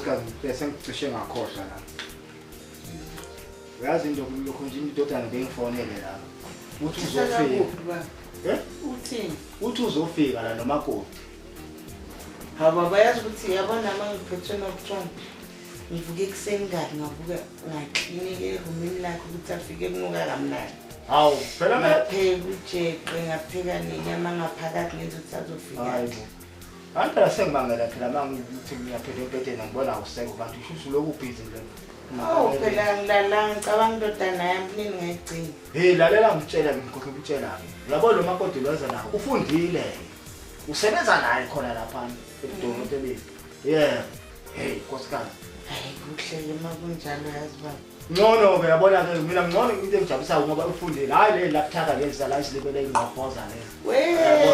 Nkosikazi bese ngicishe ngakhohlwa la. Uyazi into lokho nje indodana bengifonele la. Uthi uzofika. Eh? Uthini? Uthi uzofika la nomakoti. Hawu baba yazi ukuthi yabona uma ngiphethwe nobuthongo ngivuke ekuseni kabi ngavuka ngaklinike erumini lakhe ukuthi afike kunuka kamnandi. Hawu phela mina Ngapheka ujeqe ngapheka nenyama ngaphakathi ngenza ukuthi azofika. Hayi bo. Kanti phela sengibangela phela uma ngithi ngiyaphela embhedeni ngibona awusekho kanti usho ukuthi ulokhu ubhizi nje. Awu phela ngilalanga ngicabanga indodana yami kunini ngayigcina. Hey lalela ngitshela ngikhohle ukutshela-ke. Uyabo lo makoti lwenza nawo ufundile. Usebenza naye khona lapha ebudokoteleni. Yeah. Hey nkosikazi. Hayi kuhle-ke uma kunjalo yazi baba. Ngcono-ke yabona-ke mina ngcono into engijabulisayo ngoba ufundile. Hhayi le lapthaka lezi zala izilibele ingqofoza lezi. We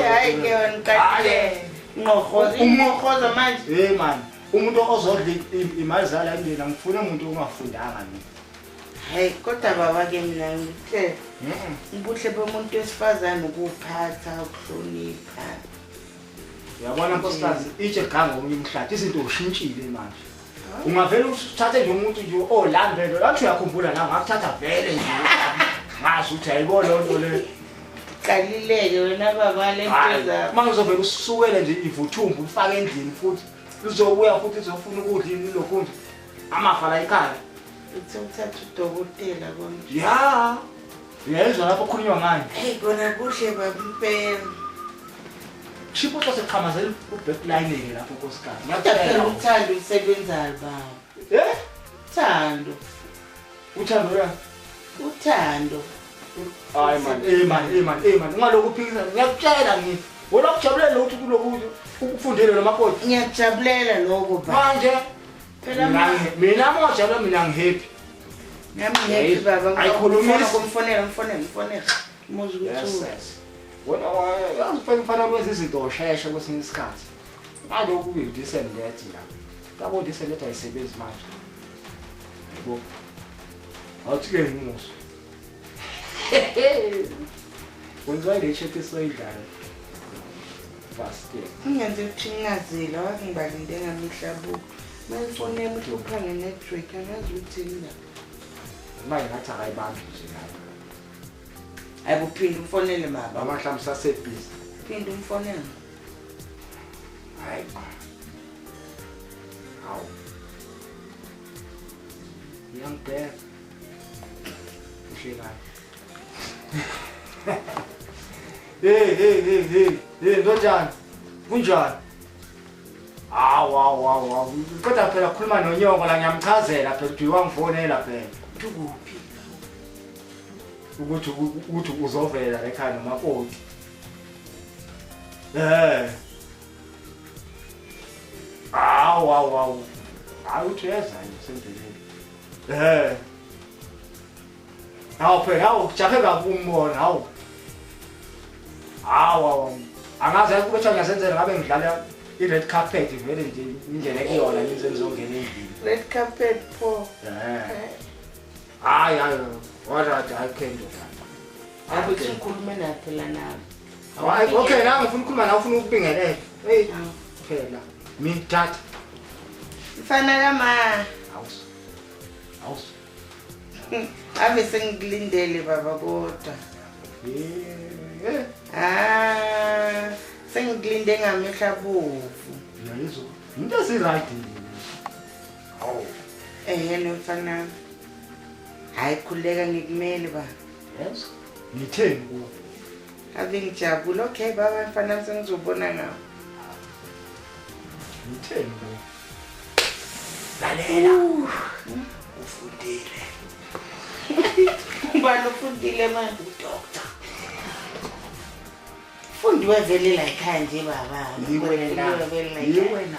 hayi ke wena uqalile. Ngqohoza ingqohoza manje. Hey man, umuntu ozodla imali zala endlini angifuni umuntu ongafundanga mina. Hayi kodwa baba ke mina ngithe ubuhle bomuntu wesifazane ukuphatha ukuhlonipha. Uyabona nkosikazi itshe ganga omunye umhlathi izinto ushintshile manje. Ungavele uthathe nje umuntu nje olambele lathi uyakhumbula la ngakuthatha vele nje. Ngazi ukuthi ayibo leyo nto le. Qalileke wena baba le nto zakho. Uma ngizovele usukele nje ivuthumbu ufake endlini futhi lizobuya futhi lizofuna ukudla ilokhu nje. Amafa la ekhaya. Uthi uthatha udokotela konje. Ya. Uyayizwa lapho khulunywa ngani? Hey kona kuhle baba impela. Shipho seqhamazela ubackline ke lapho nkosikazi. Kodwa phela uthando usebenzayo baba. Eh? Uthando. Uthando ya. Uthando. Hayi man, eh man, eh man, eh man. Ungalokhu uphikisa ngiyakutshela ngithi. Wena ukujabulela ukuthi kulokhu ukufundele lo makoti. Ngiyakujabulela lokho baba. Manje Phela mina uma ungajabula mina ngihappy. Nami ngihappy baba. Ayikhulumisi. Kumfonela, mfonela, mfonela. Muzi ukuthi Yes, yes. Wena yazi ufike kufanele wenze izinto usheshe kwesinye isikhathi. Ngalokhu kuyi this and that la. Yabo this and that ayisebenzi manje. Yebo. Awuthi ke ngimuzwe. Wenziwa ile shirt esoyidlala. Bastard. Ungenze ukuthi ngingazile waze ngibalinde ngamihla buka. Mayifoni yami ihlupha nge-network angazi ukuthi yini ndaba. Manje ngathi akayibambi nje lapha. Hayi bo phinde umfonele baba. Baba mhlawumbe sasebhizi. Phinde umfonele. Hayi. Hawu. Uyangibheka. Ushelayo. Hey hey hey hey hey ndodana. Kunjani? Hawu hawu hawu hawu. Kodwa phela khuluma nonyoko la ngiyamchazela phela ukuthi wangifonela phela. Ukuphi? Ukuthi ukuthi uzovela la ekhaya nomakoti. Eh. Hawu hawu hawu. Hayi uthi uyeza nje sendleleni. Eh. Hawu phela hawu jahe kabi umbona hawu. Hawu hawu. Angazi yazi ukuthi ngiyasenzela ngabe ngidlala i-red carpet vele nje indlela ekuyona ngize ngizongena endlini. Red carpet pho. Eh. Hayi hayi. Alright, I can do that. Hayi bo ukhulume naye phela nami. Hayi okay la ngifuna ukukhuluma nawe ufuna ukubingelela. Hey phela. Mi tata. Mfana kama. Awus. Awus. Ave sengikulindele baba kodwa. Eh. Ah, sengikulinde ngamehlo abovu. Uyayizwa? Into esi-right. Hawu. Ehhe mfana. Hayi khuleka ngikumele baba. Yes. Ngitheni kuwe? Ave ngijabula. Okay baba mfana sengizobona ngawo. Ngitheni kuwe? Lalela. Ufundile. Ubani ufundile manje? Udoctor. Fundiwe vele la ekhaya nje baba. Yiwena. Fundiwe vele la ekhaya. Yiwena.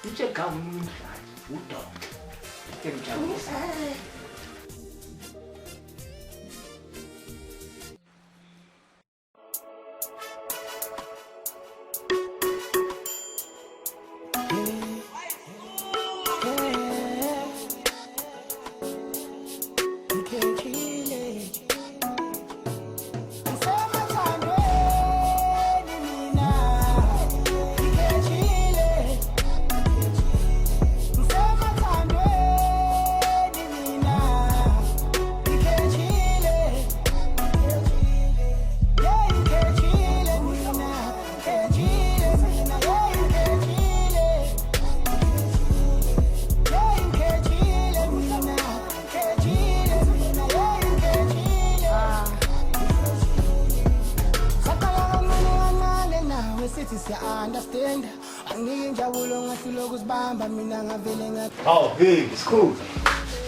Itshe gama umdlali. Udoctor. Engijabulisa. Ngisemathandweni mina, ngikhethile. Sithi siya understand. Anginike injabulo ngahlulwa ukuzibamba mina ngavele nga Hawu, hey, sikhulu.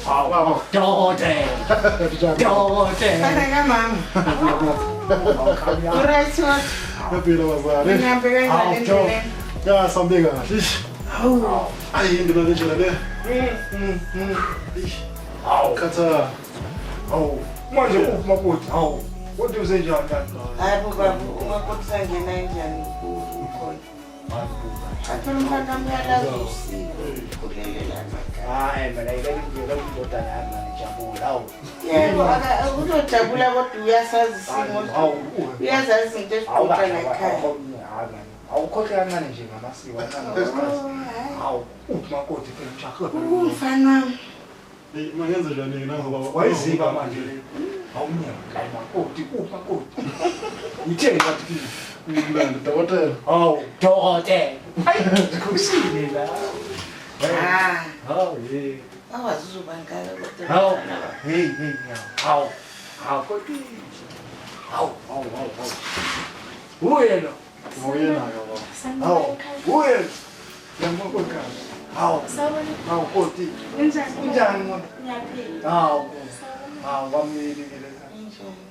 Hawu, hawu, dokotela. Dokotela. Fana kamama. Uright what? Yaphila bazali. Ngihambe kanjani Hawu, endleleni? Ya sambe kahle. Ish. Hawu. Ayi into le ndlela le. Ish. Hawu, Khatha. hawu. Manje uphi makoti? Hawu. Kodwa uzenjani kanti? Hayi bo baba, umakoti sangena kanjani ukhona? Aphela umfana wami uyalazi usiko. Ukhulele la emakhaya. Hayi, mina ngeke indodana yami manje ijabule. Hawu. Yebo, uzojabula kodwa uyasazi isimo. Hawu. Uyazazi izinto Hawu ezigqoka la ekhaya. hayi man. Awukhohle kancane nje ngamasiko kancane. Hawu, uphi makoti phela umshaqo. Umfana wami. Hey, mangenze njani na ngoba Wayiziba manje le. Awunyama la makoti, uphi makoti. Utheni bathi Umlando dokotela. Hawu, dokotela. Hayi, zikhusile la. Ah, Hawu, hey. awazi uzoba ngaka kodwa Hawu, mfana wami. hey, hey, hawu. Hawu, koti. Hawu, hawu, hawu, hawu. Uye lo. Uyena ke baba. Hawu, uye. Yamakoti. Hawu. Hawu, koti. Unjani? Unjani mona? Ngiyaphila. Hawu. Hawu, kwamile ke le. Unjani?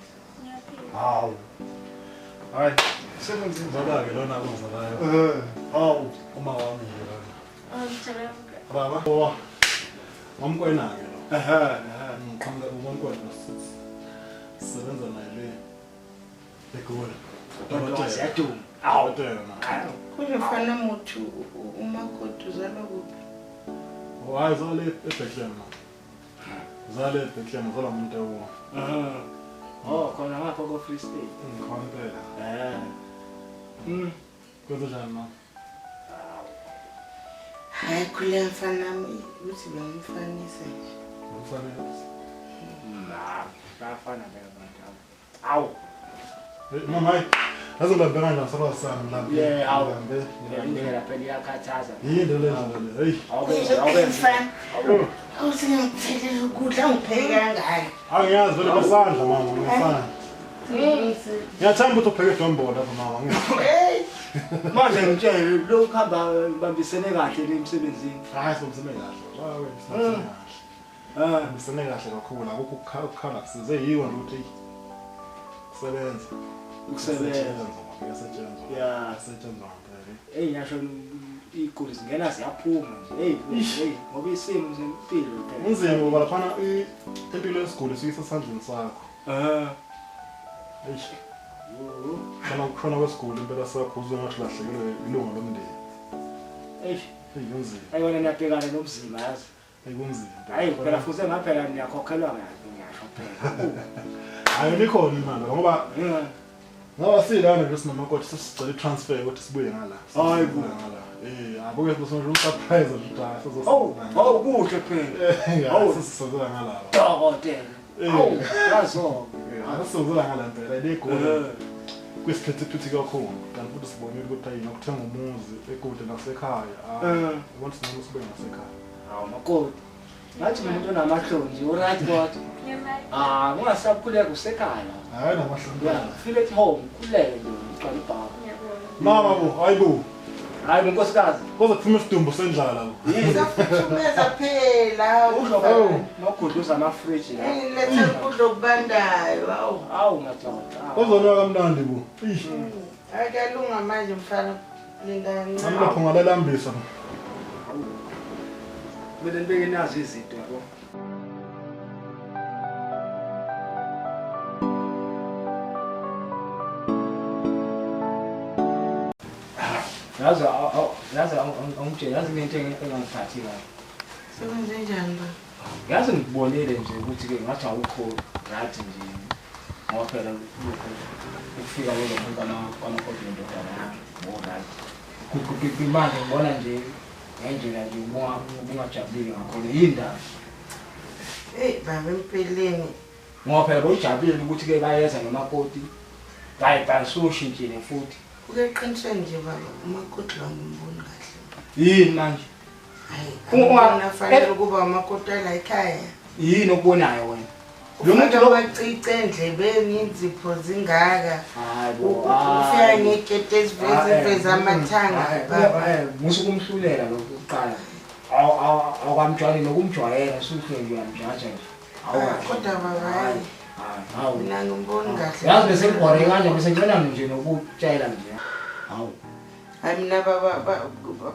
Ngiyaphila. Hawu. Hayi, Sebenzini. ngizala ke lona ongizalayo. Eh, hawu. Uma wami ke lona. Oh, ngijabula. Baba. Oh. Mamkwena ke lo. Ehhe, ehhe. Ngiqhamuka uMamkwena sisebenza naye le eGoli. Kodwa siyaduma. Hawu. Dokotela na. Kuze mfana muthi umakoti uzalwa kuphi? Hayi zale eBethlehem. Zale eBethlehem zala umuntu ewo. Eh. Oh, khona ngapha ko Free State. Ngikhona impela. Eh. Kwenze njani ma? Hayi khule mfana wami ukuthi bengimfanisa nje. Ngomfanele. Na, bayafana phela abantu. Hawu. Hey mama hayi. Yazi ngilambe kanjani salo sami ngilambe. Yeah, hawu. Ngilambe. Ngilambe. Indlela phela iyakhathaza. Yini le ndlela le? Hey. Awubenzi, awubenzi. Mfana, awusengangithelele ukudla ngipheke kangaka. Angiyazi vele ngesandla mama ngesandla. Ngiyathemba ukuthi upheke idombolo lapha mama. Hey, Manje ngitshele lokhu hamba bambisene kahle le emsebenzini. Hayi sobusene kahle. Hayi sobusene kahle. Eh. Sobusene kahle kakhulu akukho ukukhala kusize yiwo nje ukuthi kusebenza. Ukusebenza. Kuyasetshenzwa. Yeah. Kuyasetshenzwa ngempela. Hey ngisho iguli zingena ziyaphuma nje. Hey, hey, ngoba isimo sempilo phela. Kunzima ngoba laphana impilo yesiguli siyisesandleni sakho. Eh. Eish. Shona ukushona kwesiguli impela sakho uzwe ngathi ulahlekelwe ilunga lomndeni. Eish, Hey kunzima. ayi wena niyabhekana nobuzima yazi. Hey kunzima. Hayi phela futhi ngaphela niyakhokhelwa ngayo ngiyasho phela. Hayi likhona imali ngoba Yeah. ngoba silana nje sinomakoti sesicela i-transfer ukuthi sibuye ngala. Hayi bo. Ngala. Eh abuke bese surprise nje la Oh, oh kuhle phela. Oh sesizozela ngala. Dokotela. Awu, yazo. Asizozela ngala impela legoli. Eh. Kwisiphithiphithi kakhulu kanti futhi sibonile ukuthi ayi nokuthenga umuzi ekude nasekhaya. Eh. Ubona singcono sibuye ngasekhaya. Hawu makoti. Ngathi umuntu onamahloni nje, uright kodwa. Ngiyaphila. Ah, ungasakhuleka usekhaya. Hayi namahloni. Yeah, feel at home, khuleke nje uqala ibhaba. Ngiyabona. Mama bo, hayibo. Hayi bo nkosikazi. Koze kuphume isidumbu sendlala bo. usafuthumeza phela. Usho Oh. noguduza amafriji la. Ngilethe ukudla okubandayo. Hawu. Hawu madoda. Kozonwa kamnandi bo. Eish. Hayi kuyalunga manje mfana. Linda Nami kancane. lapho ngalalambisa. Kumele nibeke nazo izinto yabo. Yazi yazi angitshela yazi into engangiphathi kahle. Sebenze njani ba? Yazi ngikubonile nje ukuthi ke ngathi awukho right nje ngoba phela lokhu ukufika kulokhu kwamakoti nendodana yakhe ngo-right. Manje ngibona nje ngendlela nje ubungajabulile ngakhona yini ndaba? Hey baba empeleni. Ngoba phela bowujabulile ukuthi-ke bayeza nomakoti bayisushintshile futhi. Kuke qinisweni nje baba umakoti lo ngimboni kahle. Yini manje? Hayi. Ungona fanele ukuba umakoti la ekhaya. Yini okubonayo wena? Lo muntu lo Amacici endlebeni, inzipho zingaka. Hayi bo, Ufika hayi. ngekete eziveza amathanga. Baba. Musa ukumhlulela lokhu kuqala. Awukamjwayeli nokumjwayela usuhle nje uyamjaja nje. Ah, kodwa baba, hayi. Hawu. Mina ngiboni kahle. Yazi bese ngibhore kanje bese ngicela nje nokutshela nje. Hawu. Hayi mina baba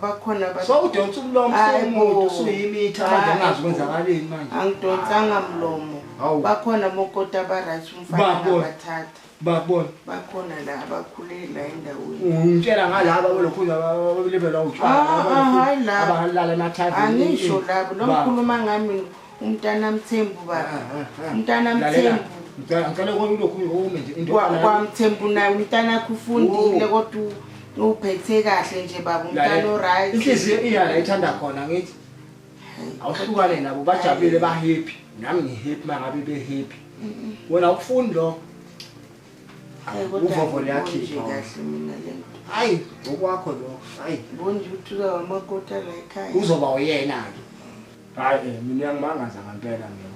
bakhona So udonsa umlomo Hayi bo. usumuntu usuyimitha manje Hayi angazi bo. kwenzakaleni manje. Angidonsanga mlomo. Hawu. Bakhona mokoti aba-right umfana Babona. ngabathatha. Babona. Bakhona la abakhulele la endaweni. Ungitshela ngalaba abalokhu abalibelwa utshwala Ah, ah, hayi laba. abalala emathaveni. Angisho labo lo Ba- mkhuluma ngami umntana Mthembu baba. Ah, ah, ah. Umntana Lalela, Mthembu. ngicela ulokhu ume nje into Kwamthembu naye umntana akhe ufundile Oh. kodwa uphethe kahle nje baba umntana Lalela, o-right. Inhliziyo iya la ithanda khona ngithi. Awuhlukane nabo bajabulile ba happy. Nami ngi happy mangabe be happy. Wena awukufuni lokho. Hayi, kodwa Uvovo angiboni nje liyakhipha. kahle mina le nto. Hayi, ngokwakho lokho. Hayi, Ngibona nje ukuthi uzaba amakoti ala ekhaya. uzoba uyena ke. Hayi, mina uyangimangaza ngempela mina.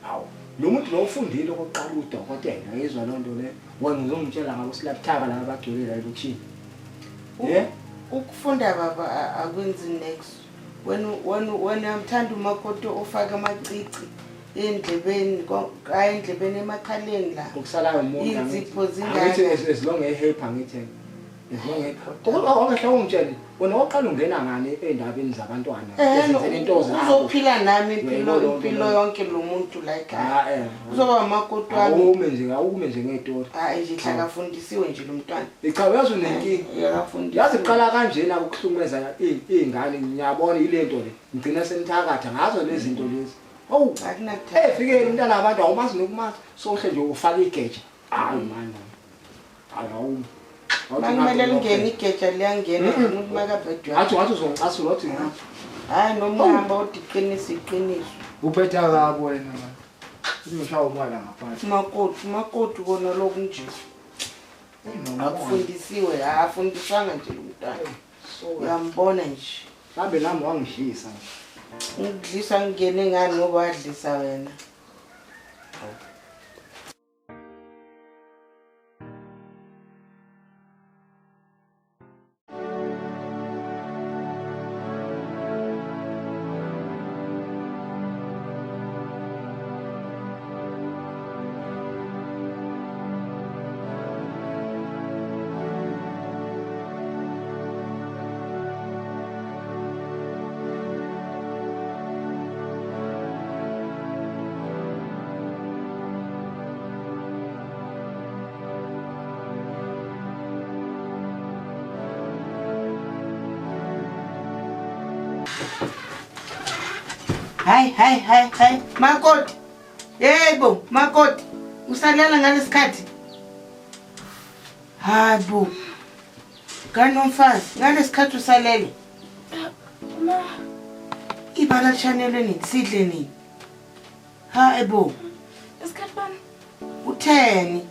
Hawu, lo muntu lo ufundile okokuqala udokotela, yezwa loo nto le. Wena uzongitshela ngabo silapthaka laba abagcwele la elokishini. Eh? Ukufunda baba akwenzi next. Wena wena wena uyamthanda umakoti ofaka amacici endlebeni hayi endlebeni emakhaleni la. Okusalayo umuntu Inzipho zingaka. angithi as long ehappy angithi as long ongahle ungitshele wena oqala ungena ngani endabeni zabantwana ezenzela into zakho. Uzophila nami impilo Uyayibona loo nto impilo leyo? yonke lo muntu la ekhaya. Ah eh. Uzoba umakoti wami. Awume nje ngetori. Hayi nje hlakafundisiwe nje lo mntwana. Cha uyazi unenkinga. Akafundisiwe. Yazi kuqala kanjena ukuhlukumeza iy'ngane ngiyabona ile nto le. Ngigcina senithakatha ngazo lezi zinto lezi. Hawu, Akunakuthanda. efikele umntana wabantu awumazi nokumazi. Sohle nje ufaka igeja. Hayi man. Hayi awumi. Makumele lingene igeja liyangena umuntu makabhedwa. Ngathi uzongicasula wathi ngathi. Hayi noma uhamba uthi iqiniso iqiniso. Uphethe kabi wena man. Uzoshaya umoya la ngaphandle. Umakoti umakoti kona lokhu nje. Akufundisiwe, akafundiswanga nje lo mntwana. Uyambona nje. Mhlambe nami wangidlisa nje. Ngidlisa ngingene ngani ngoba wadlisa wena. Hayi hayi hayi hayi makoti. Yebo makoti. Usalala ngalesikhathi. Hayi bo. Kanomfazi ngalesikhathi usalele. Ma, Ibala lishanelwe nini sidle nini? Hayi bo. isikhathi bani? Utheni?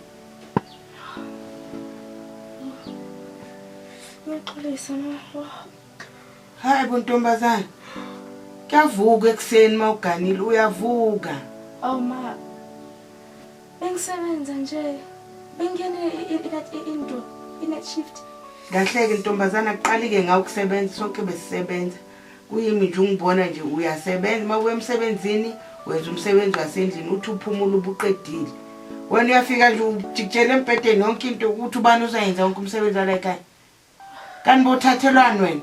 Ngiyaxolisa ma. Oh, Hayi bo ntombazana. Kuyavuka ekuseni mawuganile uyavuka. Awu ma. Bengisebenza nje. Bengene into i-night shift. Kahleke ntombazana kuqalike ngawe ukusebenza sonke besisebenza. Kuyimi nje ungibona nje uyasebenza uma uya emsebenzini wenza umsebenzi wasendlini uthi uphumula ubuqedile. Wena uyafika nje ujikijela embhedeni yonke into ukuthi ubani uzoyenza wonke umsebenzi wala ekhaya. Kanti bothathelwani wena?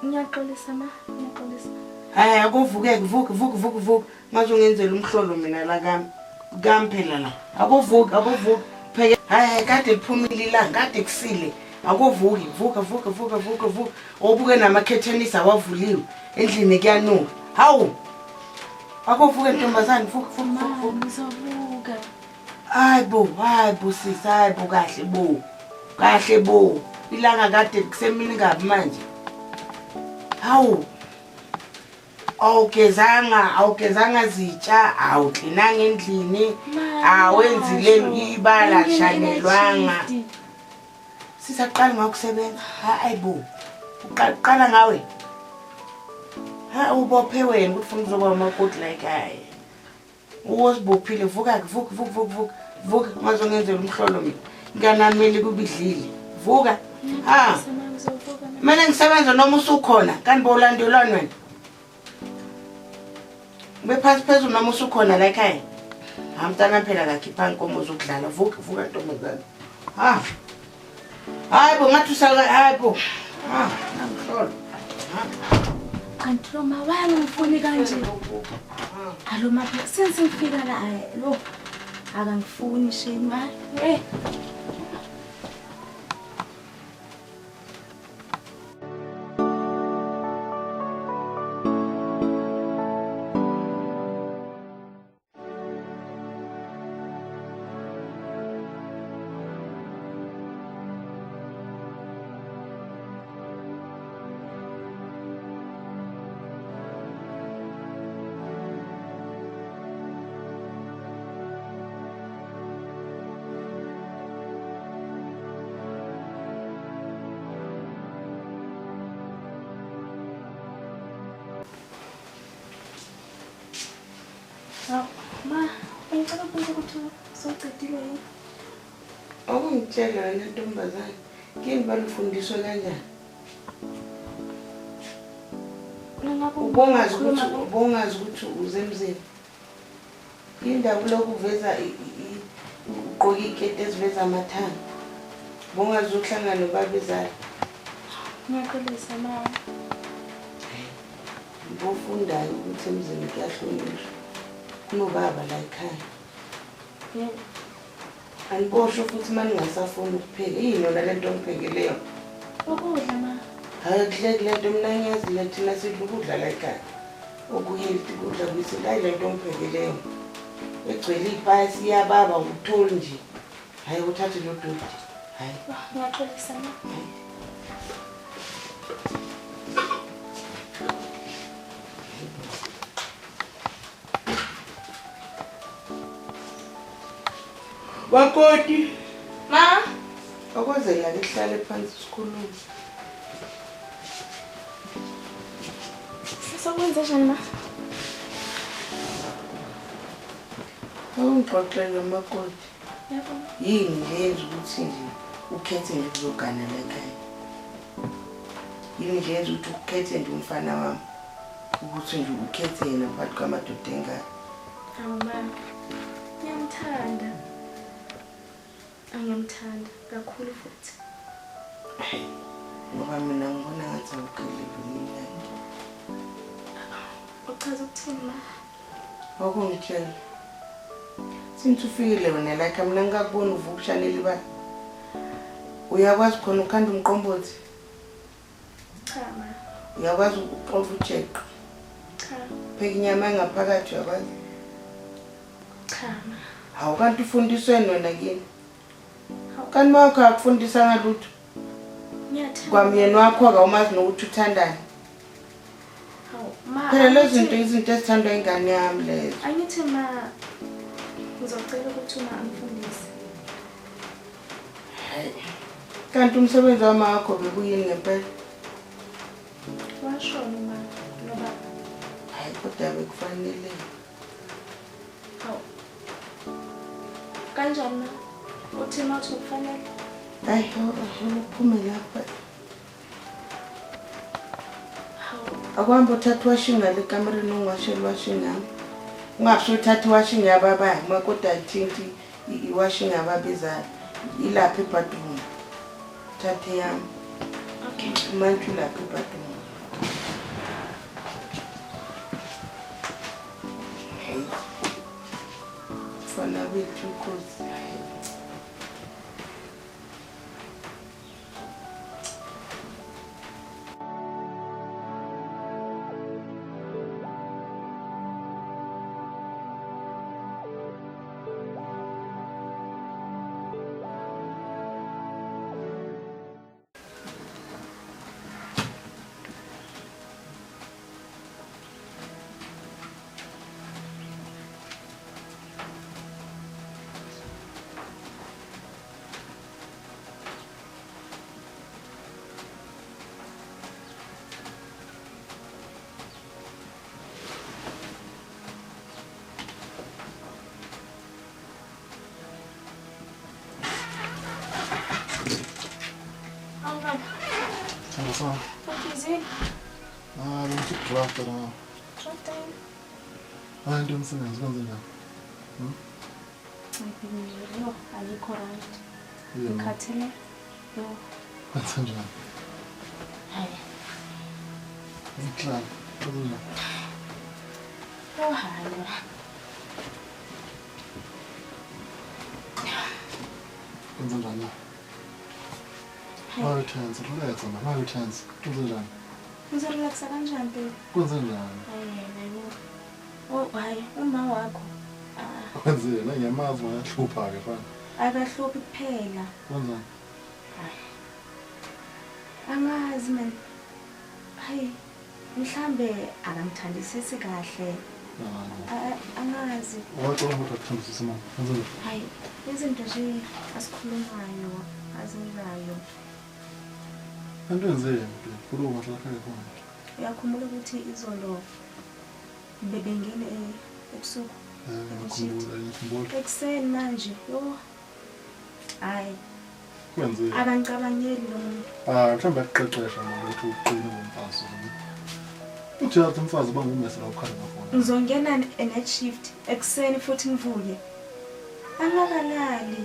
Ngiyaxolisa ma, ngiyaxolisa. Hayi akuvukeke vuka vuka vuka vuka ngazongenzela umhlolo mina la kami. Kami phela la. Akuvuki akuvuki. Pheke hayi hayi kade liphumile ilanga kade kusile. Akuvuki vuka vuka vuka vuka vuka. Obuke namakhethenisi awavuliwe. Endlini kuyanuka. Hawu. Akuvuke ntombazane vuka vuka Ma, vuka. vuka. ngizovuka. Hayi bo, hayi bo sisi, hayi bo kahle bo. Kahle bo. Ilanga kade kusemini kabi manje. Hawu. Awugezanga, awugezanga zitsha, awuklinanga endlini, Ma, awenzile ngisho. ibala Bengene i-night shanelwanga. shift. Sisaqala ngakusebenza. Hayi bo. Uqala ngawe. Ha ubophe wena ukuthi ufuna ukuzoba umakoti like hayi. Uwosibophile vuka-ke vuka vuka vuka vuka vuka ungazongenzela umhlolo mina. Nganameli kubidlile. Vuka. Ha. Kumele ngisebenze noma usukhona kanti bowulandelwani wena? Ube phansi phezulu noma usukhona la ekhaya. Ha mntana phela akakhipha inkomo zokudlala. Vuka vuka ntombazane. Ha. Hayi bo ngathi usala hayi bo. Ha namhlolo. Ha. Kanti lo ma wayangifuni kanje. Alo ma since ngifika la lo akangifuni shame ma. Eh. Ma, bengicela ukubuza ukuthi sowuqedile yini? Awungitshela wena ntombazane, kini balufundiswe kanjani? Ubongazi ukuthi ubongazi ukuthi uze emzini. Indaba lokhu uveza ugqoke iketi eziveza amathanga. Ubongazi ukuhlangana nobabezala. Ngiyaxolisa ma. Ofundayo ukuthi emzini kuyahlonishwa. Kunobaba la ekhaya. Yebo. Aniboshwe futhi uma ningasafuni ukupheka. Yini yona le nto ongiphekele yona? Ukudla ma. Hhayi kuhleki le nto mina ngiyazi le thina sidla ukudla la ekhaya. Okuhealthy ukudla kwesintu. Hhayi le nto ongiphekele yona. Egcwele iy'payisi iyababa awukutholi nje. Hhayi uthathe lo doti. Hhayi. Ngiyaxolisa ma. Hhayi. Makoti. Ma. Akwenzeka ke sihlale phansi sikhulume. Sokwenza njani ma? Awungixoxele makoti. Yebo. Yini le yenza ukuthi nje ukhethe nje ukuzogana la ekhaya? Yini nje yenza ukuthi ukhethe nje umfana wami? Ukuthi nje ukhethe yena phakathi kwamadoda engane? Awu ma. Ngiyamthanda. Angiyamthanda kakhulu futhi. Ngoba mina ngibona ngathi awuqhelile mina. Uchaza ukuthini ma? Awukungitshela. Since ufikile wena like mina ngikakubona uvuka ushanela ibala. Uyakwazi khona ukhanda umqombothi? Cha ma. Uyakwazi ukuxova ujeqe? Cha. Pheka inyama engaphakathi uyakwazi? Cha ma. Hawu kanti ufundisweni wena kini? Kanti wakho akufundisanga lutho? Ngiyathanda. Kwamyeni wakho akawumazi nokuthi uthandani. Hawu ma. Phela lezi zinto izinto ezithandwa ingane yami lezo. Angithi ma ngizocela ukuthi uma angifundise. Hayi. Kanti umsebenzi wama wakho bekuyini ngempela? Washona uma nobaba. Hayi kodwa bekufanele. Hawu. Kanjani ma? Uthi ma uthi kufanele? Hayi, uphume lapha. Hawu. Akuhambe uthatha iwashing ngale ekamereni ungiwashele iwashing yami. Ungabe uthatha iwashing yababa ma kodwa ayithinti iwashing yababezala. Ilapha ebadroom. Thathe yami. Okay. Umantshi ulapha ebadroom. Hey. Mfana bethu Nkosi. Awubaba. Sithando sami. Ubusy? Ah, bengithi-drafta la. Drafta yini? Hayi into yomsebenzi kwenze njani? Hayi baby, yo, ayikho right. Yebo. Ngikhathele. Yo, Kwenze njani? hayi. Ngihlala. Kwenze njani? Yo, hayi. Kwenze njani? Hayi. Why tense? Relax man. Why tense? Kwenze njani? Ngizorelaxa kanjani baby? Kwenze njani? Hayi yena yo. Oh, hayi, uma wakho. Ah, Kwenzeni? Ngiyamazi wayahlupha ke fana. Akahluphi kuphela. Kwenzani? Hayi. Angazi man. Hayi, mhlambe akangithandisisi kahle. Hayi. Angazi. Wacabanga ukuthi akuthandisisi mama. Kwenze njani? Hayi, izinto nje asikhulumayo, azenzayo. Into yenzeni? Khuluma hlala khaya khona. Uyakhumbula ukuthi izolo bebengene ebusuku? Ngiyakhumbula, ngiyakhumbula. Ekuseni manje, yo. Hayi, Kwenzeni? akangicabangeli lo muntu. Ah, mhlawumbe akuqeqesha mama ukuthi uqine ngomfazi. Uthi yathi umfazi uba ngumese la ukhala ngakhona. Ngizongena e-night shift ekuseni futhi ngivuke. Angakalali.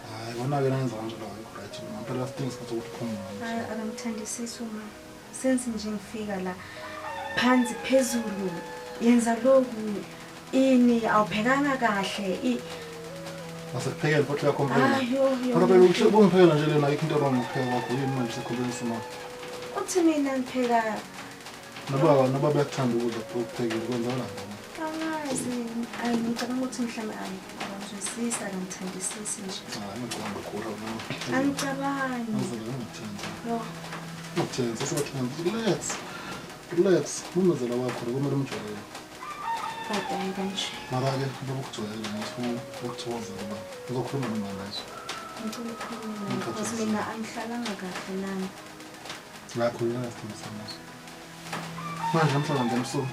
Hayi, kona ke nangenza kanjalo ayikho right. Ngempela sidinga isikhathi sokuthi uphumule. Hayi, akangithandisisi uma. Sense nje ngifika la phansi phezulu yenza lokhu ini awuphekanga kahle. Asekuphekele futhi uyacomplain. Hayi, yo, yo. Kodwa phela ubungiphekela nje lena ayikho into wrong ngokupheka kwakho. Yini manje sekhuluma mama? Uthi mina ngipheka Nobaba bayakuthanda ukudla okuphekile kwenzakalani? Angazi. Ayi, ngicabanga ukuthi mhlawumbe ayi akangizwisisi, akangithandisisi nje. Hayi, ngicabanga kakhulu mina. Angicabangi. Ngizele ngithanda. Yo. Ngithanda, sebathanda. Relax. Relax. Umzela wakho kumele umjwayele. Kodwa hayi kanje. Mara-ke baba ukujwayele ngathi ukuthokoza ngoba uzokhuluma nomama ngazo. Ngicela ukukhuluma naye because mina angihlalanga kahle nami. Ngakhulula isithembu sami. Manje namhlanje ngiyamsuka.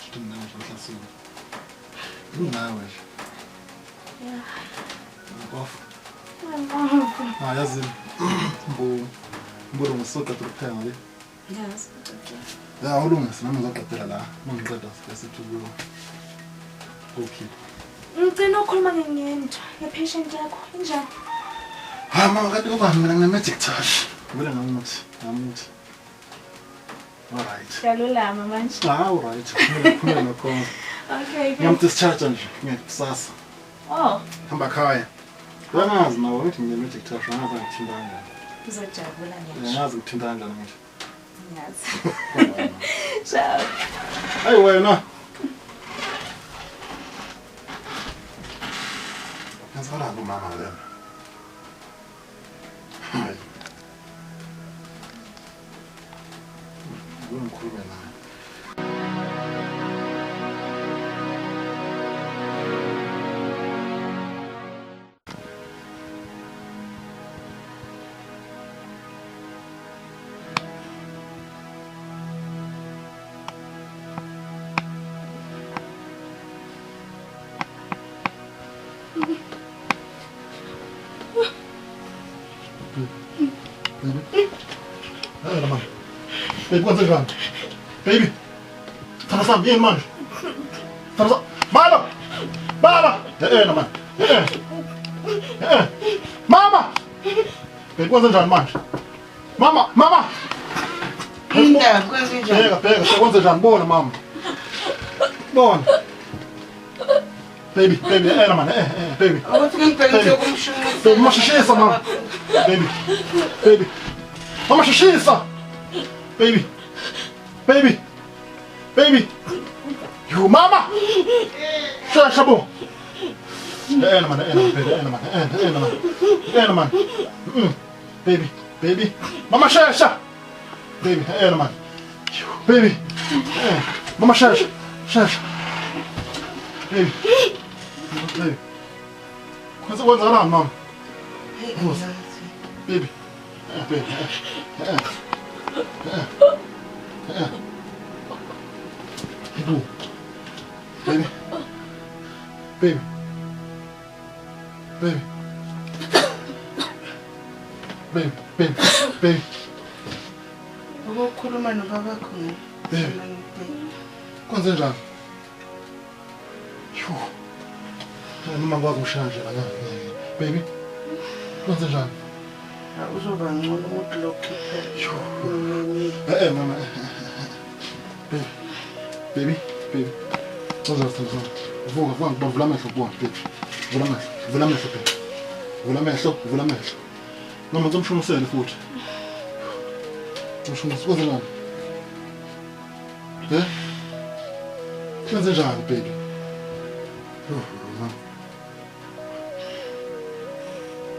Shuthi mina nje mhlasile. Nginawe nje. Yeah. Off. Ngiyabonga. Ah, yazi mbo mbo ngisoqeda ukupheka ngale. Yes. Ya ulungise nami ngizoqedela la. Mangiqeda sithi kuyo. Ukhipha. Ngicela ukukhuluma ngento nge-patient yakho injani? Hayi mama kanti ubani mina ngine magic touch. Vele ngamuthi. All right. Siyalulama manje. Ah, all right. Kumele nakhona. Okay. Ngiyamdischarge nje ngekusasa. Oh, Hamba khaya. Uyangazi nawe ngithi ngine magic touch angazi ngithinta kanjani. uzojabula ngisho. Uyangazi ngithinta kanjani ngisho. Ngiyazi. Ciao. Hayi wena. Ngizwala kumama wena. Hayi. Ngikhulume naye. Baby. Hey, man. Baby, kwenze njani? Baby. Thanda sami, yini manje? Thanda sami. Baba! Baba! Man. Mama! Baby, kwenze njani manje? Mama, mama! Indaba kwenze njani? Bheka, bheka, sekwenze njani? Bona mama. Bona. Baby, baby, man, baby. Ukuthi ngibheke kumshunqisa. Baby, mashishisa mama. Baby. Baby. Mama shishisa. Baby. Baby. Baby. You mama. Shasha bo. Man, baby, man, man. Man. Baby, baby. Mama shasha. Baby, man. Baby. Mama shasha. Shasha. Baby. Baby. Kwenzakalani mama? Baby. Baby. Baby. Baby. Baby. Baby, baby, baby. Ukukhuluma nobabakho ngani? Baby. Kwenze njani? Yho. Noma ngikwazi ukushaya nje angeke. Baby. Kwenze njani? Uzoba ngcono ukuthi lokhu Eh eh mama. Baby. Baby, baby. Uzoba ngcono. Vuka, vuka, ngibavula amehlo kubona, baby. Vula amehlo, vula amehlo baby. Vula amehlo, vula amehlo. Mama ngizomshunqisele futhi. Ngizomshunqisela kwenze njani? Eh? Kwenze njani baby? Oh, mama.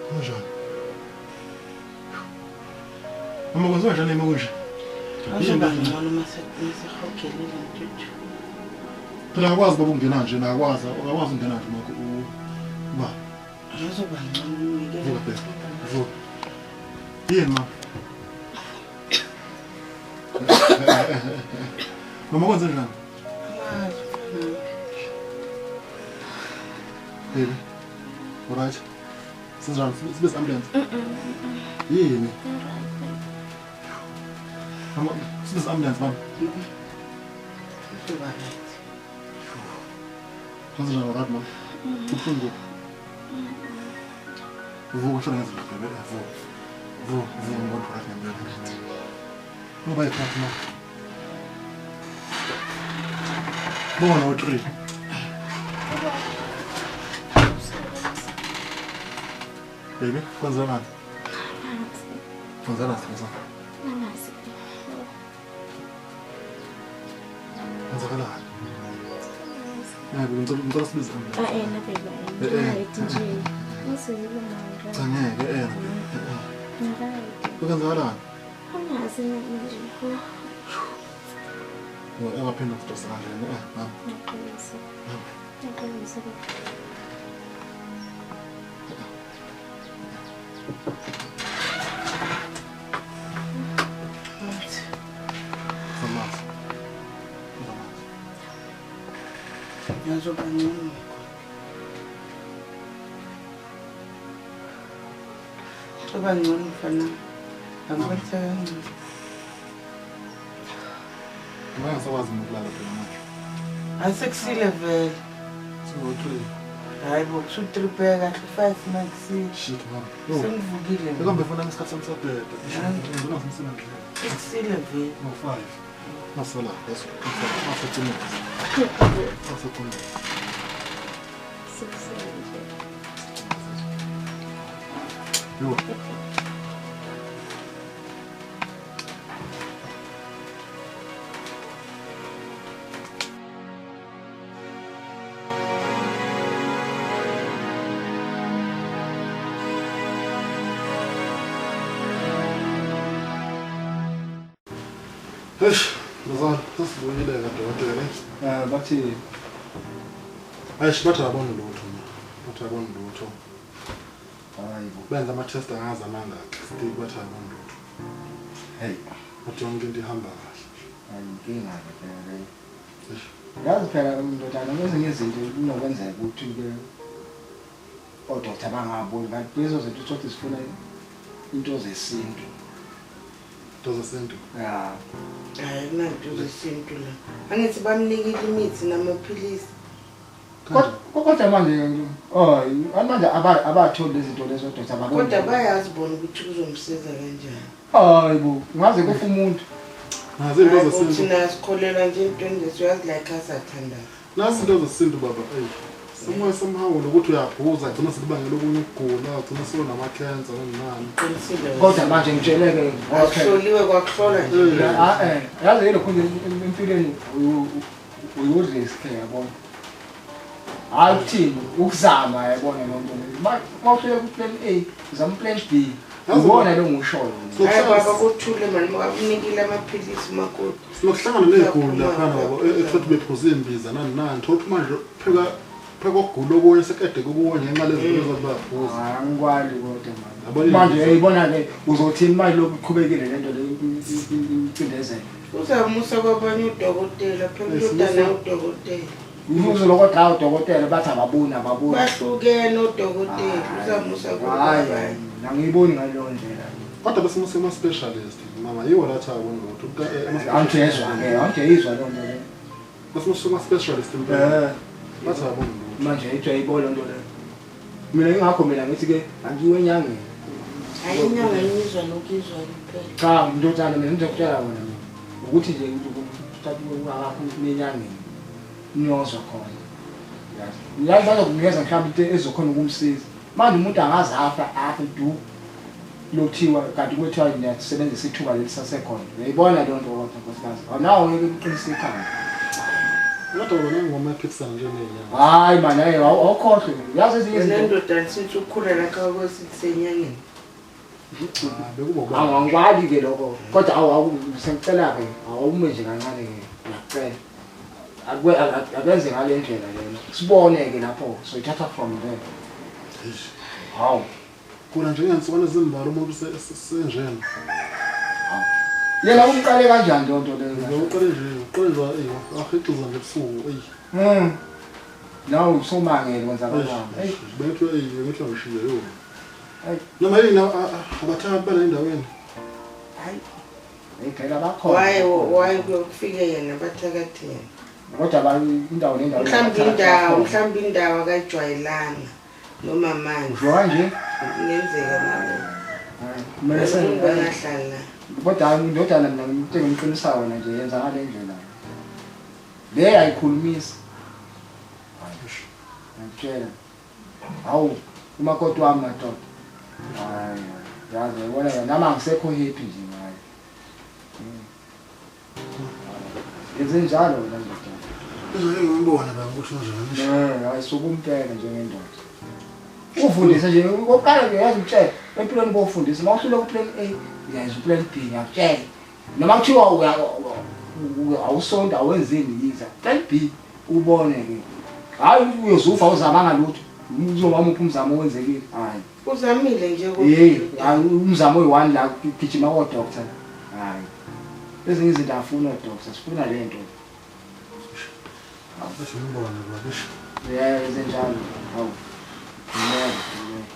Kanjani? Mama kwenziwa njani uma kunje? Uzoba ngcono uma sehogelile ntuthu. Phela akwazi baba ukungena nje, akwazi, akwazi ukungena nje makho uba. Uzoba ngcono uyekele. Vuka baby. Vuka. Yini mama? Mama kwenze njani? Angazi mfana. Baby. Alright. Sinjani? Sibize ambulance. Yini? Mama, sibize ambulance mama. Uzoba right. Kwenze njani alright mama? Kubuhlungu kuphi? Vuka hlala ngezinto baby. Vuka. Vuka, vuka ngibona right ngempela. Ngoba yiphathi mama. Bona u3. Baby, kwenzakalani? Kwenzakalani sithando sami? Angazi. Kwenzakalani? Baby, ngicela sibize ambulance. Ah, eh, na baby. Eh, eh. Right nje. Ngizwile mama. Cha ngeke eh baby. Eh, eh. Right. Kwenzakalani? Angazi nje. Engaphinda ngistressa kanjena eh mama. Ngiyaxolisa. Mama. Ngiyaxolisa baby. Right. Amanzi. Amanzi. Uzoba ngcono. Uzoba ngcono mfana. Angikwenza kangcono. Ngeke ngisakwazi ukulala phela manje. Asekusile vele. Singo-3. Hayi bo, kusu-3 kahle 5 makusile. Shit mama. Yo. Sengivukile. mina. Bekambe funa isikhathi sami sabheda. Ngizona ngisemsebenzini. Sekusile vele. No 5. Masala, yes. Masala. Masala. Sekusile nje. Yo. Eish, mzala, sesibuyile kadokotela. Eh bathi Eish, bathi abona lutho mina. Bathi abona lutho. hayi bo. Benza ama-test angazi amangaki. Still bathi abona lutho. Hey, Bathi yonke into ihamba kahle. ayinkinga ke phela leyo. Eish. Yazi phela ndodana kwezinye izinto kunokwenzeka ukuthi ke odokotela bangaboni kanti lezo zinto uthole zifuna into zesintu. Into zesintu. Ya. Hayi kunanto zesintu la. Angithi bamnikile imithi namaphilisi. Kodwa manje oh manje abatholi lezi zinto lezo odokotela ababoni. Kodwa bayazi bona ukuthi kuzomsiza kanjani. Hayi bo, ngaze kufa umuntu. Nazi into Hayi bo, zesintu. thina sikholelwa nje entweni lezi uyazi like asathandaza. Nazi into zesintu baba. Eyi. Somehow somehow nokuthi uyaphuza gcina sekubangela okunye ukugula, gcina sewunama-cancer nani nani. Qinisile. wena. Kodwa manje ngitsheleke okay. Akuhloliwe kwakuhlolwa nje. Eh. Ah eh, yazi yilokhu nje empilweni uyu-risk yabona. Hayi ukuthini, ukuzama yabona lo nto leyo. Mawufika ku-plan A, uzama u-plan B. Yazi Ubona lo ngishoyo. So- Hayi baba kuthule mani bakunikile amaphilisi makoti. Sinokuhlangana ney'guli laphana baba ethothi bephuze imbiza nani nani. Thothi manje pheka pheka ukugula okunye sekade kukunye ngenxa lezi zinto ezathi bayaphuza. Hayi angikwali kodwa manje. Yabona Manje imbiza. uyayibona ke uzothini manje lokhu kuqhubekile lento le incindezelo. Uzamusa kwabanye udokotela phela Eh, udodana simusa. udokotela. Ufuze lokho cha udokotela bathi ababoni ababoni. Bahlukene odokotela uzamusa Hayi, kubaba. angiyiboni ngaleyo ndlela. Kodwa besimuse kuma-specialist mama yiwo lathi abona lutho. Angijezwa ke, angijezwa leyo nto leyo. Besimuse kuma-specialist impela. Bathi abona lutho. Manje ijwayibona lento leyo. Mina ingakho mina ngithi ke angiwe enyangeni. Hayi inyanga ngizwa nokuzwa kuphela. Cha ndodana mina ngizokutshela wona mina. Ukuthi nje uthatha akakho enyangeni. Niyozwa khona. Yazi. Yazi bazokunikeza mhlawumbe into ezokhona ukumsiza. Manje umuntu angaze afa afe du. Lothiwa kanti kwethiwa niyasebenzisa ithuba leli sasekhona. Uyayibona leyo nto kodwa nkosikazi. Awunawo ngeke uqinise ikhanda. Kodwa wena ingoma ephikisana nje ney'nyanga. Hayi man, hey awukhohlwe. Yazi ezinye Wena izinto. ndoda sithi ukukhula lakho kwesisenyangeni. Ah, bekuba ubaba. Awu angikwali ke lokho. Kodwa awu awu sengicela ke awume nje kancane ke ngiyacela. Akwe akenze ngale ndlela lena. Sibone ke lapho soyithatha from there. Hawu. Kona nje ngensukwana ezimbalwa umuntu senjena. Yena umqale kanjani leyo nto leyo? Uqale nje, uqale nje eyi wahixiza nje ebusuku eyi. Nawe usumangele kwenzakalani? Hey, Bengithi eyi bengithi ngishiye yo. Hey. Noma yini abathatha bala endaweni. Hayi hey phela bakhona. why kuyofika yena bathakathi yena. Kodwa ba indawo nendawo. Mhlawumbe indawo, mhlawumbe indawo akayijwayelanga noma manje Usho kanje? kungenzeka nalokho. Kumele Umuntu senze. bangahlala. Kodwa indodana mina ngimthe ngimqinisa wona nje yenza ngale ndlela. Le ayikhulumisi. Ngiyakutshela. Hawu, umakoti wami madoda. Hayi, yazi yabona nami angisekho happy nje ngaye. Yenze njalo wena ndoda. Izolo ngibona baba ukuthi unjani. Eh, hayi sukumpela njengendoda. Ufundise nje okokuqala nje yazi utshela empilweni bofundisa uma uhlule ku-plan A uyayenza u-plan B ngiyakutshela. Noma kuthiwa awusonto awenzeni yiza plan B ubone ke. Hayi uyozufa uzamanga lutho. Uzoba muphi umzamo owenzekile? Hayi. Uzamile nje Hey, hayi umzamo oyi-one la gijima ko-doctor. Hayi. Ezinye izinto afuna o-doctor, sifuna le nto. Bese ngibona baba. Yeah, yenze njalo. Hawu. Ngeke, ngeke.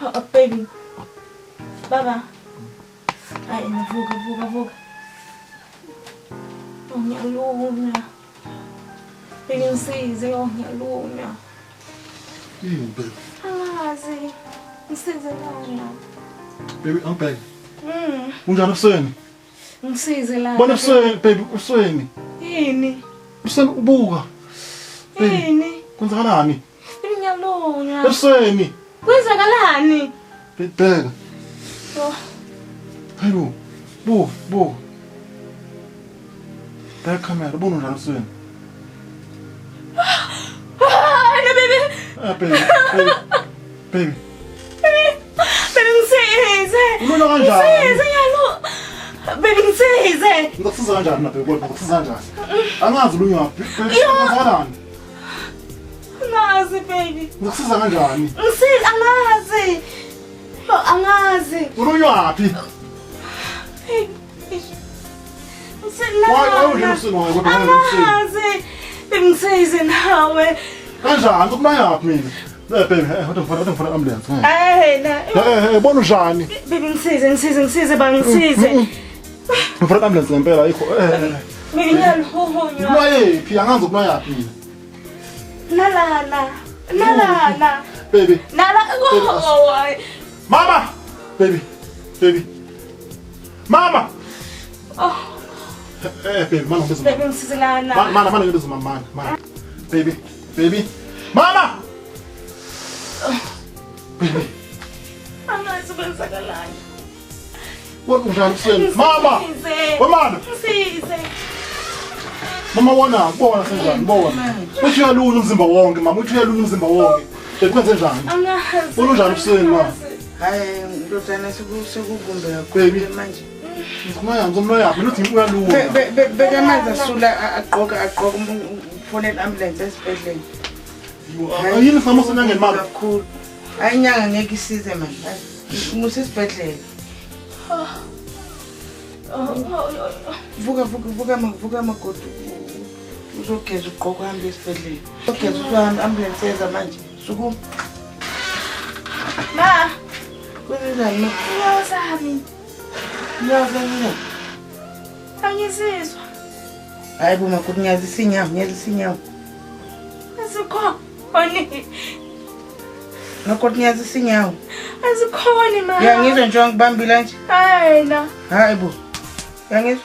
Oh, baby. Baba. Ay, vuka, vuka, vuka. Oh, ngiyaluma. Baby, ngisize. Oh, ngiyaluma. Yini baby? Angazi. Ngisize lana. Baby angibheke. Unjani ebusweni? Ngisize lana. Bona ebusweni baby ebusweni. Yini? Ebusweni ubuka. Baby. Yini? Kwenzakalani? Baby, ngiyaluma. Ebusweni. Kwenzakalani? Baby bheka. Oh, Hayibo. Buka, buka. Bheka camera, ubona unjani ebusweni? ah, no, baby. Ah baby, baby. Baby. Baby, ngisize. Ulula kanjani? Ngisize, ngiyaluma. Baby, ngisize. Ngizokusiza kanjani na baby? Kodwa ngizokusiza kanjani? Angazi ulunywa. Baby, kwenzakalani? Angazi, baby. Ngizokusiza kanjani? Ngisize, angazi. Oh, angazi. Ulunywaphi? Why unjena ebusweni wayo kodwa why unjena ebusweni? Angazi. Baby, ngisize nawe. Kanjani? Ukumayaphi mina? Eh baby, eh kodwa ngifuna ambulance. Hey, na. Eh eh bona unjani? Baby, ngisize, ngisize, ngisize, ba ngisize. Ngifuna ambulance ngempela ayikho. Eh. Ngiyaluhunywa. Ukunwayephi? Angazi ukunwayaphi mina. Nalala. Nalala. Baby. Nala. Oh, hayi. Mama! Baby. Baby. Mama! Oh, Eh baby, mana ngibiza baby mama. ngisize lana. Mana mana ngibiza mama, mana. Mana. Baby. Baby. Mama! Baby. Angazi kwenzakalani. Wena unjani kuseni? Mama! Ngisize. Wemana! Ngisize. Mama wona, bona senjani, bona. Uthi uyalula umzimba wonke, mama, uthi uyalula umzimba wonke. Baby kwenze njani? Angazi. Unjani ebusweni, mama? Hayi ndodana sekukumbe Baby. kakhulu manje. Ngizomloya, ngizomloya. Mina uthi uyalula. Beka amanzi asula agqoka agqoka ufonele ambulance esibhedlela. Yini singamusa enyangeni mama? Kakhulu. Hayi inyanga ngeke isize mani. Musa esibhedlela. Oh, oh, oh. Vuka vuka vuka ma vuka makoti. Uzogeza ugqoka uhambe esibhedlela. Uzogeza uzohamba ambulance yeza manje. Sukuma. Ma, Kwenzenjani ma? inyawo zami. Inyawo zami. Angizizwa. Hayi bo makoti ngiyazisa inyawo, ngiyazisa inyawo. Azikhoni. Makoti ngiyazisa inyawo. Azikhoni ma. Uyangizwa nje ngibambile nje. Hayi na. Hayi bo. Uyangizwa?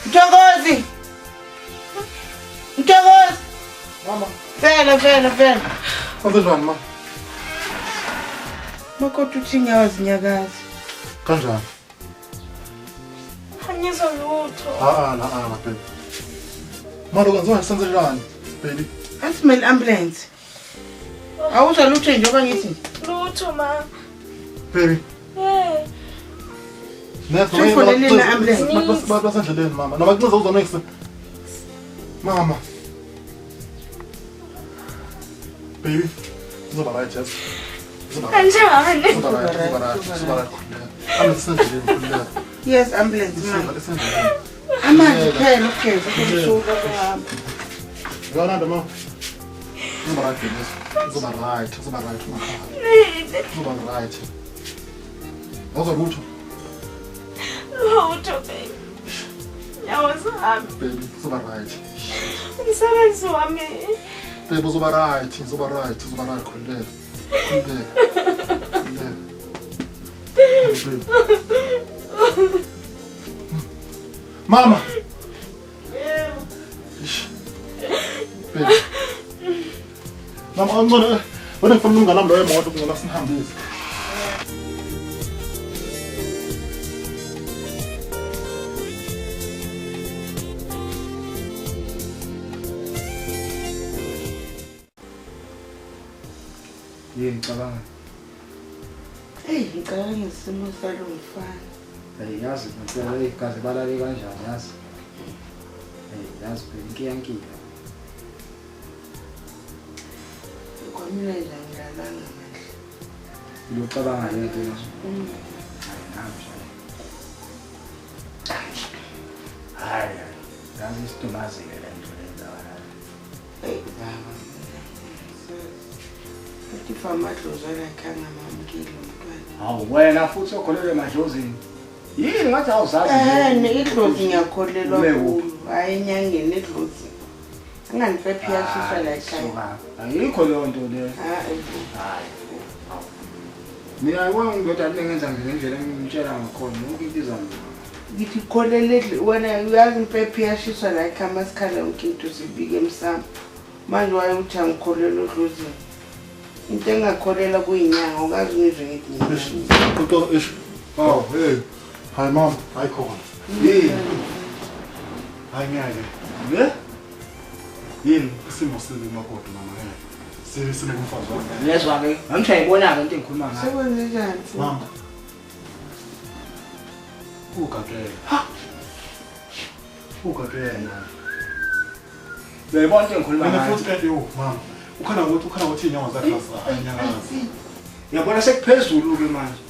Mthokozi! Mthokozi! Mama, Vela vela vela. kwenze njani mama? Makoti uthi inyawo zinyakaza. Kanjani? Angizwa lutho. Ah ah la ah baby. Mara kwenziwa senze njani? Baby. Asimele ambulance. Awuzwa lutho njengoba ngithi nje. Lutho ma. Baby. Eh. Next Sifonele na-ambulance. Basendleleni mama. Noma kunceza uzo next. Mama. Baby. Uzoba right yes. Uzoba right. Kanjani? Uzoba right, uzoba right, uzoba right. Ambulance isendleleni khululeka. Yes ambulance ma. Isendleleni. Amanzi phela ukugeza kusuka kuhamba. Uyona nto mama. Uzoba right baby. Uzoba right, uzoba right ungakhali. Nini? Uzoba right. Awuzwa lutho Lutho baby. Nyawo zami. baby, uzoba right. Umsebenzi wami. Baby uzoba right, uzoba right, uzoba right khululeka. Khululeka. Khululeka. Baby. Mama. Ish. Baby. Mama angcono wena ngifuna umngane wami lo emoto kungcono sinihambise. Yini ngicabanga? Eyi ngicabanga ngesimo salo mfana. Hey yazi ngempela hey kaze balale kanjani yazi. Hey yazi phela inkiyankiya. Kwamina nje angilalanga manje. Ngiyocabanga le nto nje. Hayi nami nje. Hayi yazi isidumazile le nto le ndaba. Eyi baba. Futhi fa amadlozi alakhe angamamukeli umntwana. Hawu wena futhi okholelwe emadlozini. Yini ngathi awuzazi Eh, idlozi ngiyakholelwa Ume kulo. Hayi enyangeni idlozi. Anganipephi yashiswa la ekhaya. Suka. Ayikho leyo nto leyo. Hayi. Hayi. Mina ayibona indoda le ngenza ngendlela engimtshela ngakhona yonke into izalunga. Ngithi kholele wena uyazi impepho iyashiswa la ekhaya masikhala yonke into sibike emsamo. Manje waye uthi angikholelwa edlozini. Into engakholelwa kuyinyanga ukazi ngizwe ngithi ngiyinyanga. Uxolo ish. Oh, hey. Hayi mama, hayi khona. Yini? Hayi ngeke. Ne? Yini? Isimo sibi makoti mama ngeke. Sibi sibi kumfazi wakhe. Ngiyezwa ke. Angithi ayibona ke into engikhuluma ngayo. Sekwenze njani futhi? Mama. Ugagele. Ha. Ugagele. Uyayibona into engikhuluma Mina ngayo. futhi yo mama. Ukhona ukuthi ukhona ukuthi inyawo zakhe ayinyakazi. Uyabona sekuphezulu ke manje.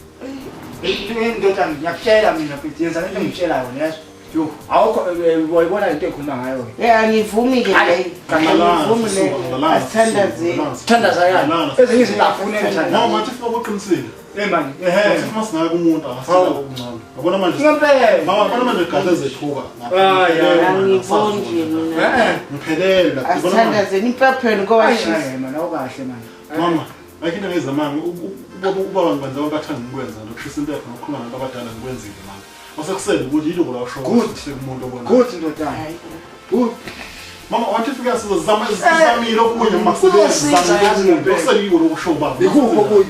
Indoda ngiyakutshela mina futhi yenza lento engitshelayo yezwa. Yo, awukho uyayibona into engikhuluma ngayo ke. Eh angivumi ke Hayi, leyo. Angivumi leyo. Asithandazeni. Thandaza yani. Ezinye izinto afune ngithanda. Mama ngathi funa ukuqinisile. Eh mani, ehe. Futhi uma singaya kumuntu akasela okungcono. Yabona manje. Ngempela. Mama, yabona manje gaze zethuka. Hayi, hayi. Angiboni nje mina. Eh. Ngiphelele la. Yabona manje. Asithandazeni impepheni ngoba Hayi, shisa. hayi man, awukahle man. Mama, ayikho into engiyizamanga. Ubaba ngikwenza konke athanda ngikwenza. Nokushisa impepho nokukhuluma nabantu abadala ngikwenzile mama. Osekusele ukuthi yiloko la usho. Good. Sekumuntu obona. Good ndodana. Hayi. Good. Mama, wathi fika sizozama sizamile okunye uma Kuyosiza yazi ngempela. Okusele yiko lokusho ubaba. Ikuphi okunye?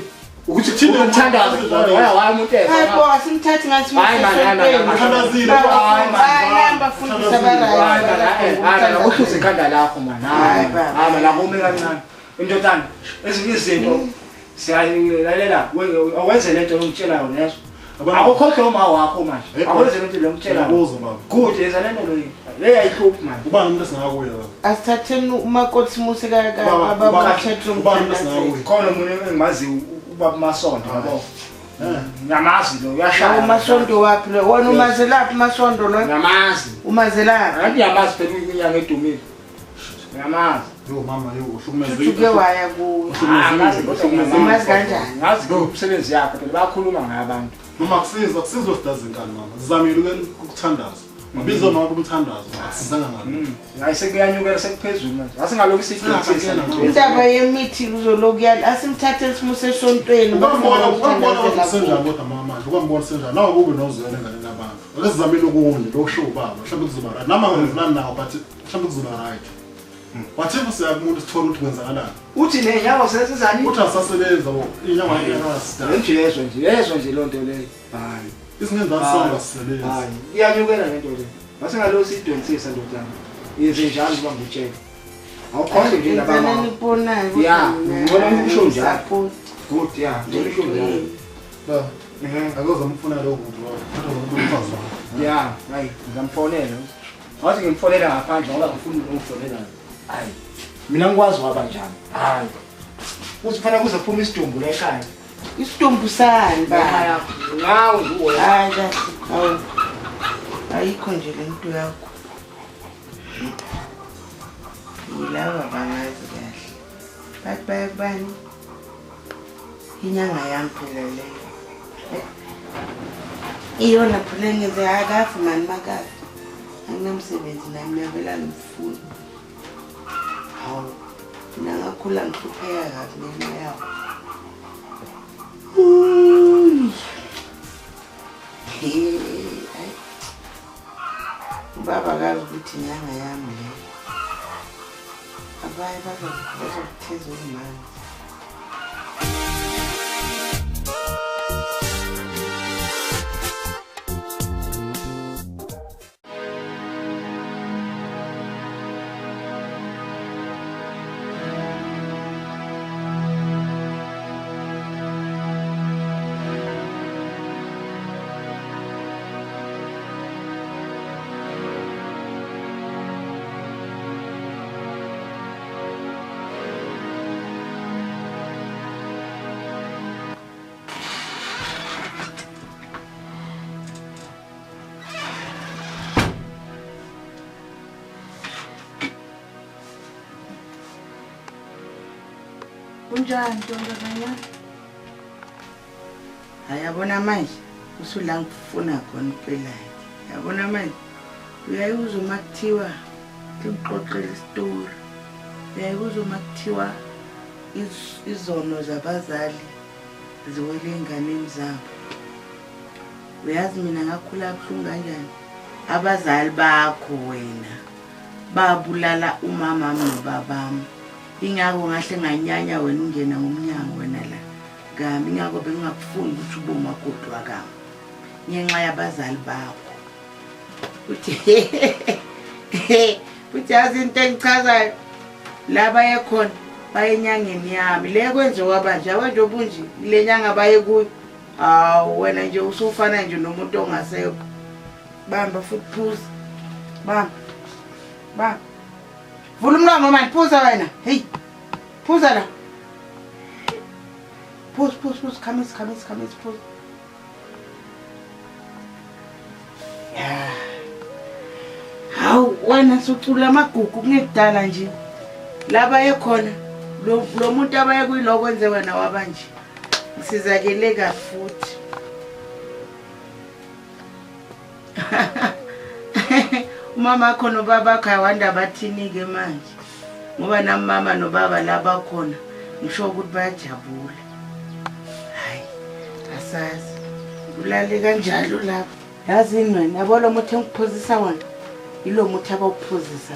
Ukuthi Thina umthandazo. Waya waya umuntu ezwa. Hayi bo, asimthathi ngathi Hayi, man, hayi, man, hayi, man. Uthandazile. Hayi, man. Hayi namba fundisa Hayi man, hayi, hayi man, akuhluze abarayi. ikhanda lakho man. Hayi, Hayi baba. hayi man, akume kancane. Indodana, ezinye izinto siyalalela awenze lento engikutshelayo lezo. Akukhohlwe uma wakho manje. Awenze lento lengikutshelayo. Ngiyakuzwa baba. Good, yenza lento leyo. Leyo ayihluphi manje. Ubani umuntu esingakuye baba? Asithatheni umakoti simuse Baba, kababa ubani umuntu esingakuye? Khona omunye engimaziyo ubaba Masondo yabo. Ngiyamazi lo uyashaya. Umasonto waphi lo? Wena umazelaphi umasonto lo? Ngiyamazi. Umazelaphi? Ngathi ngiyamazi phela inyanga edumile. Ngiyamazi. Yo mama, yo uhlukumeze. Futhi uke waya kuye. Ah, ngazi kodwa ngiyamazi. Umazi kanjani? Ngazi umsebenzi yakhe phela bayakhuluma ngaye abantu. Mama akusiza, akusiza sidaza inkani mama. Sizamile ukuthandaza. Mabiza mama kumthandazo, akusizanga ngalo. Hayi sekuyanyukela sekuphezulu manje. Asingalokhu sidonsisa. Indaba yemithi uzoloku yala asimthathe simuse esontweni. Ukambona, ukambona ukuthi senjani kodwa mama manje, ukambona senjani. Nawe kube nozwela enganeni abantu. Ake sizamile okunye, lokusho ubaba, mhlawumbe kuzoba right. Nami angizwelani nawo but mhlawumbe kuzoba right. What if siya kumuntu sithole ukuthi kwenzakalani? Uthi nenyawo sesizani? Uthi asasebenza bo, inyawo ayikasida. Nje yezwa nje, yezwa nje lonto leyo. Hayi. Isingenza sonke asisebenzi. Hayi, iyanyukela lento le. Asingalokhu sidonsisa ndodana. Yenze njalo uba ngikutshela. Awukhonde nje laba Ngicela mama. nikubonayo. Ya, ngicela usho njalo. Support. Good, ya. Ngicela usho njalo. Baba, Ehhe. akozama ukufuna lokho muntu baba. Thatha lo muntu umfazi wakho. Ya, hayi, ngizamfonela. Wathi ngimfonela ngaphandle ngoba ngifuna ukumfonela. Hayi. Mina ngikwazi waba njani. Hayi. Kuthi kufanele kuze kuphume isidumbu la ekhaya. Isidumbu sani baba? Ngawe nje uwena. Hayi kahle. Hawu. Ayikho nje le nto yakho. Yilaba bangazi kahle. Bathi bayakubani? Inyanga yami phela leyo. Iyona phela engenze akafi mani makafi. Anginamsebenzi nami navela ngifuna. Hawu. Mina ngakhula ngihlupheka kabi ngenxa yawo. Uy. Hey, hayi. Ubaba akazi ukuthi inyanga yami le. Abaye bazokutheza umanzi. Unjani ntombazanyana? Hayi yabona manje usula ngifuna khona impela. Yabona manje uyayuzwa uma kuthiwa ngikuxoxela isitori. Uyayuzwa uma kuthiwa izono zabazali ziwele enganeni zabo. Uyazi mina ngakhula kabuhlungu kanjani? Abazali bakho wena babulala umama nobabami. Ingakho ngahle nganyanya wena ungena ngomnyango wena la. Kami ingakho bengingakufuni ukuthi ube umakoti wakami. Ngenxa yabazali bakho. Uthi uthi yazi into engichazayo. La baye khona baye enyangeni yami. Le kwenziwa banje yabo bunje le nyanga baye kuyo. Hawu wena nje usufana nje nomuntu ongasekho. Bamba futhi phuza. Bamba. Bamba. Vula umlomo manje phuza wena. Hey. Phuza la. Phuza phuza phuza khamisa khamisa khamisa phuza. Ya. Hawu wena sucula amagugu kungekudala nje. La baye khona lo muntu abaye kuyiloko kwenze wena wabanje. Ngisizakele kabi futhi. Umama wakho nobaba wakho awanda bathini-ke manje ngoba nami mama nobaba la bakhona ngisho ukuthi bayajabula. Hayi asazi ulale kanjalo lapho. Yazini wena yabo lo muthi engikuphuzisa wona yilo muthi abawuphuzisa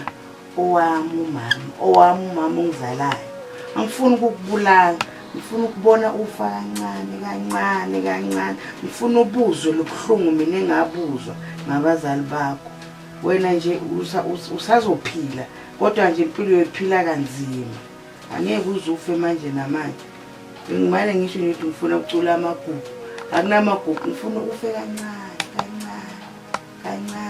owami umama owami umama ongizalayo angifuni ukukubulala ngifuna ukubona ufa kancane kancane kancane ngifuna ubuzwe lobuhlungu mina engabuzwa ngabazali bakho wena nje usazophila kodwa nje impilo yophila kanzima angeke uze ufe manje namanje ngimane ngisho nje ukuthi ngifuna ukucula amagugu akunamagugu ngifuna ufe kancane kancane kancane.